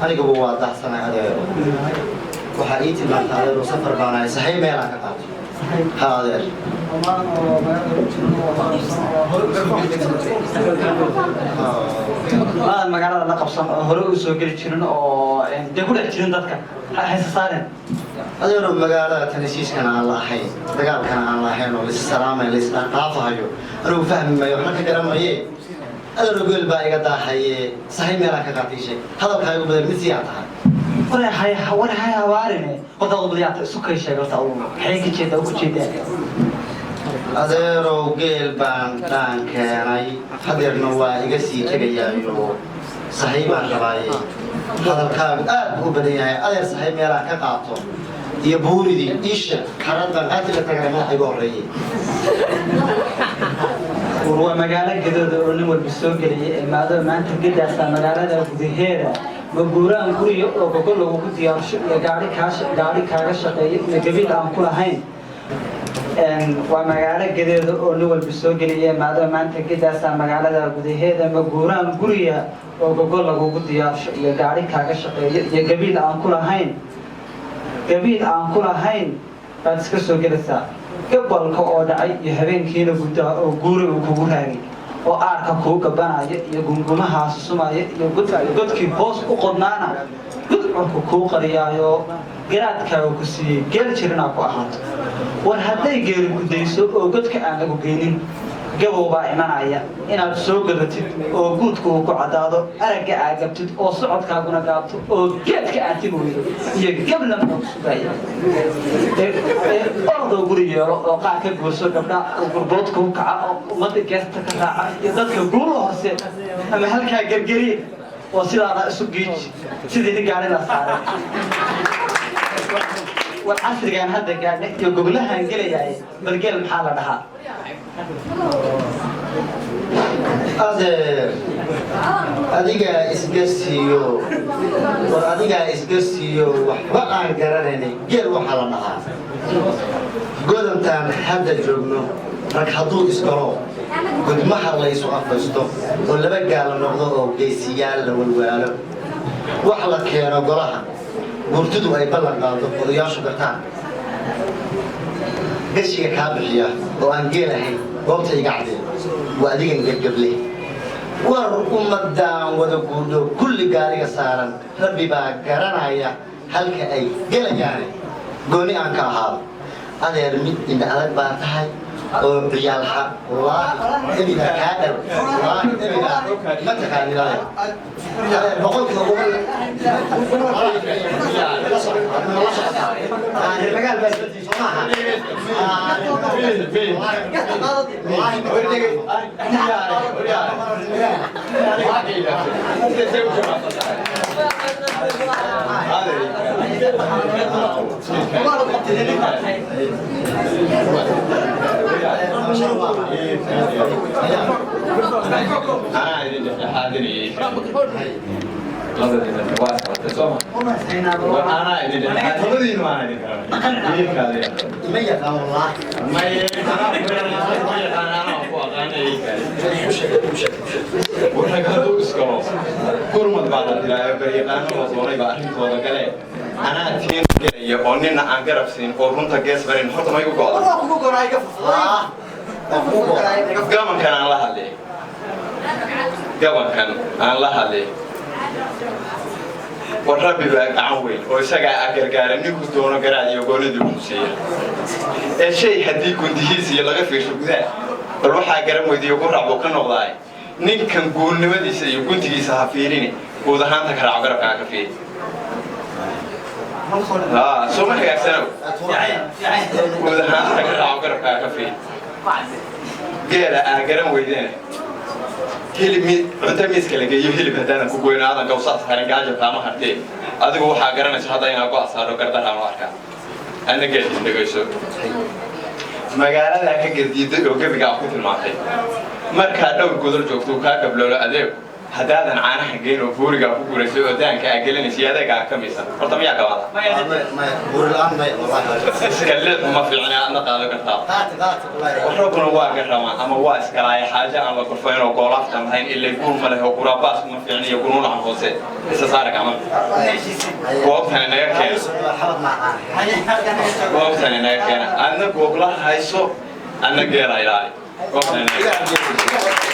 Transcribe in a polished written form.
Aniguba waa daahsanay, adeero. Waxaa ii tilmaantay, adeero, safar baan ahay, sahay meelaan ka qaato. Ha, adeer. Maadan magaalada la qabsan oo hore u soo geli jirin oo dee ku dhex jirin dadka haysa saareen. Adeero, magaalada tanisiiskana aan la ahayn, dagaalkana aan la ahayn, oo lais salaamay, lais dhaafahayo, anigu fahmi maayo, waxna ka garamaye. Adeero, geel baa iga daahaye, sahay meelaan ka qaatay sheeg. Hadalkaagu badan mid siyaa tahay. War hay, war hay, habaarine horta adugu badiyaata isu kay sheeg horta adugu maxay ka jeedaa u ku jeedaa? Adeerow, geel baan dhaan keenay, hadeerna waa iga sii tegayaayo, sahay baan rabaaye. Hadalkaagu aad buu u badan yahay, adeer. Sahay meelaan ka qaato iyo buuridii isha xarad baan qaati la tagay, madaxa iga horreeyey. War waa magaalo gadooda oo nin walba soo gelaya ee maadoo maanta gedaasaa magaalada gudaheeda ma guuraan guriga oo gogol lagugu diyaarsho iyo gaari kaa gaari kaaga shaqeeya iyo gabiil aan ku lahayn. Waa magaalo gadeeda oo nin walba soo gelaya, maadoo maanta gedaasaa magaalada gudaheeda ma guuraan guriga oo gogol lagugu diyaarsho iyo gaari kaaga shaqeeya iyo gabiil aan ku lahayn, gabiil aan ku lahayn baad iska soo gelaysaa. Gabalka oo dhacay iyo habeenkiina gudaa oo guuri uu kugu raagay oo aarka kuu gabanaya iyo gungumahaa susumaya iyo godkii hoos u qodnaana gudcurku kuu qariyaayo, garaadkaaga ku siiyey geel jirinaa ku ahaato. War hadday geeri ku dayso oo godka aan lagu geynin, gabow baa imanaya inaad soo gadatid oo guudka uu ku caddaado, aragga aad gabtid oo socodkaaguna gaabto oo geedka aad tigi weydo iyo gablan baa ku sugaya. Ee ordoo guri yeelo oo qaar ka guurso gabdha oo gurboodka u kaca oo ummadda geesta ka raaca iyo dadka guula hoose ama halkaa gergeri oo sidaada isu giij sidii nin gaari la saaray. War casrigaan hadda gaadha iyo goglahaan gelayaay, balgeel maxaa la dhahaa? Adeer, adigaa isgarsiiyo. War adigaa isgarsiiyo, waxba aan garanaynay. Geel waxaa la dhahaa, godantaan hadda joogno rag hadduu isgalo, gudmaha laysu afaysto oo laba gaala noqdo oo geesiyaal la walwaalo, wax la keeno golaha guurtidu ay ballan qaado, odayaashu gartaan, gashiga kaa bixiya oo aan geel ahayn, goobta iga cadee, waa adigan gebgable. War ummadaan wada guudho, kulli gaariga saaran, rabbi baa garanaya halka ay gelayaane, gooni aan ka ahaado. Adeer, mid indha adag baa tahay oo ciyaalha. Wallaahi ebigaa kaa dhow, wallaahi ebigaa ma taqaanid, adeer. Adeer, 100%. La socotaa, reer magaal baa isla soo maaha? Anaa idin dhexdhexaadinayay labadiina, waa isqabatay soo ma? Anaa idin dhexdhexaad labadiina, waana idin garanay idinkaadaya. Ima yaqaan, wallaahi. Maye, anaa ku yaqaan, anaa ku aqaanay. Warag hadduu iskalo, gurmad baa la diraayo, garyaqaano la doonay baa arrintooda gale. Anaa tiin gelaya oo nina aan garab siin oo runta gees barin. Horta ma igu go'da gabankan aan la hadlay? Gabankan aan la hadlay. War rabbi baa gacan weyn oo isagaa a gargaara ninku doono garaad iyo goonidii ku siiya. Ee shay haddii gundihiisa iyo laga fiirsho gudaha, bal waxaa garan weydiiyo gurac buu ka noqdaay. Ninkan guulnimadiisa iyo guntigiisa ha fiirini, guud ahaanta ka raaco, garabkaa ka fiiri. Soo ma hagaagsanow? Guud ahaanta ka raaco, garabkaa ka fiiri. Geela aa garan weydeen, hilib mi cunto miiska la geeyo, hilib haddaanan ku goyn, aadan gawsaas saarin, gaajo kaama hartee. Adigu waxaa garanaysa hadda inaa go saaro, gardaraan u arkaa. Adna geedis dhegayso, magaaladaa ka gardiiday oo gebigaa ku tilmaantay, markaa dhowr godol joogto kaa gabloolo adeegu. Haddaadan caanaha geyn oo buurigaa ku gurayso oo daanka aa gelinaysa iyo adeegaa ka miisan, horta miyaa gabaada? Maya, buuri la'aan maya, wallahi. Iska leed uma fiicna, aadna qaadan kartaa. Qaati, qaati, wallahi. Ragguna waa garamaa ama waa iskalaaya, xaaje aan la gorfayn oo goolaaftan lahayn, ilay guur ma leh oo guraabaas uma fiicna iyo gunuunaca hoose isa saara gacmaha. Goobtani naga keena. Xabad maaqaan. Goobtani naga keena. Adna gooblaha hayso, adna geela ilaali. Goobtani naga keena.